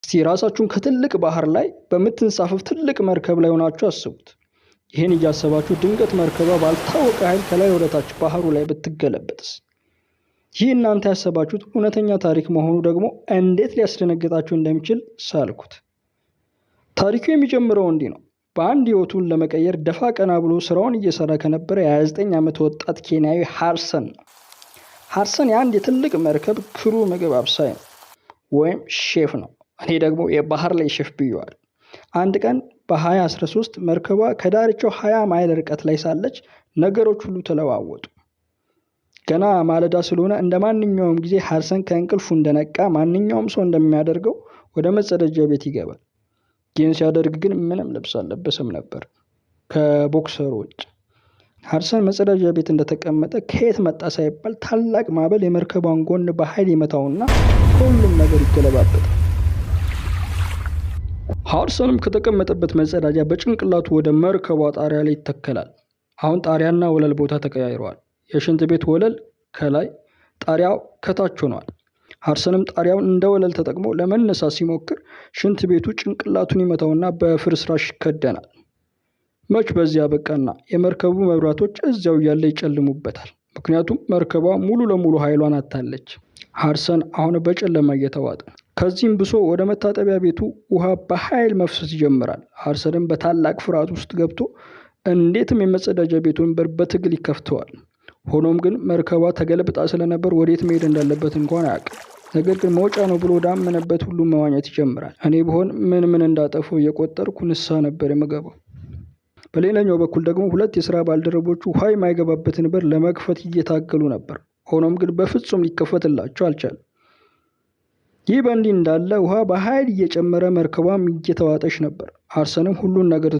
እስቲ ራሳችሁን ከትልቅ ባህር ላይ በምትንሳፈፍ ትልቅ መርከብ ላይ ሆናችሁ አስቡት። ይህን እያሰባችሁ ድንገት መርከቧ ባልታወቀ ኃይል ከላይ ወደታች ባህሩ ላይ ብትገለበጥስ? ይህ እናንተ ያሰባችሁት እውነተኛ ታሪክ መሆኑ ደግሞ እንዴት ሊያስደነግጣችሁ እንደሚችል ሳልኩት። ታሪኩ የሚጀምረው እንዲህ ነው። በአንድ ህይወቱን ለመቀየር ደፋ ቀና ብሎ ስራውን እየሰራ ከነበረ የ29 ዓመት ወጣት ኬንያዊ ሃርሰን ነው። ሃርሰን የአንድ የትልቅ መርከብ crew ምግብ አብሳይ ነው ወይም ሼፍ ነው። እኔ ደግሞ የባህር ላይ ሼፍ ብየዋል። አንድ ቀን በ2013 መርከቧ ከዳርቻው 20 ማይል ርቀት ላይ ሳለች ነገሮች ሁሉ ተለዋወጡ። ገና ማለዳ ስለሆነ እንደ ማንኛውም ጊዜ ሃርሰን ከእንቅልፉ እንደነቃ ማንኛውም ሰው እንደሚያደርገው ወደ መጸዳጃ ቤት ይገባል። ይህን ሲያደርግ ግን ምንም ልብስ አልለበሰም ነበር ከቦክሰሩ ውጭ። ሃርሰን መጸዳጃ ቤት እንደተቀመጠ ከየት መጣ ሳይባል ታላቅ ማዕበል የመርከቧን ጎን በኃይል ይመታውና ሁሉም ነገር ይገለባበጣል። ሃርሰንም ከተቀመጠበት መጸዳጃ በጭንቅላቱ ወደ መርከቧ ጣሪያ ላይ ይተከላል። አሁን ጣሪያና ወለል ቦታ ተቀያይረዋል። የሽንት ቤት ወለል ከላይ፣ ጣሪያው ከታች ሆኗል። ሃርሰንም ጣሪያውን እንደ ወለል ተጠቅሞ ለመነሳት ሲሞክር ሽንት ቤቱ ጭንቅላቱን ይመታውና በፍርስራሽ ይከደናል። መች በዚያ በቃና የመርከቡ መብራቶች እዚያው እያለ ይጨልሙበታል። ምክንያቱም መርከቧ ሙሉ ለሙሉ ኃይሏን አጥታለች። ሃርሰን አሁን በጨለማ እየተዋጠ ከዚህም ብሶ ወደ መታጠቢያ ቤቱ ውሃ በኃይል መፍሰስ ይጀምራል። ሃርሰንም በታላቅ ፍርሃት ውስጥ ገብቶ እንዴትም የመጸዳጃ ቤቱን በር በትግል ይከፍተዋል። ሆኖም ግን መርከቧ ተገልብጣ ስለነበር ወዴት መሄድ እንዳለበት እንኳን አያውቅም። ነገር ግን መውጫ ነው ብሎ ወዳመነበት ሁሉ መዋኘት ይጀምራል። እኔ ብሆን ምን ምን እንዳጠፈው እየቆጠርኩ ንስሐ ነበር የምገባው። በሌላኛው በኩል ደግሞ ሁለት የስራ ባልደረቦቹ ውሃ የማይገባበትን በር ለመክፈት እየታገሉ ነበር። ሆኖም ግን በፍጹም ሊከፈትላቸው አልቻለም። ይህ በእንዲህ እንዳለ ውሃ በኃይል እየጨመረ መርከቧም እየተዋጠች ነበር። ሃርሰንም ሁሉን ነገር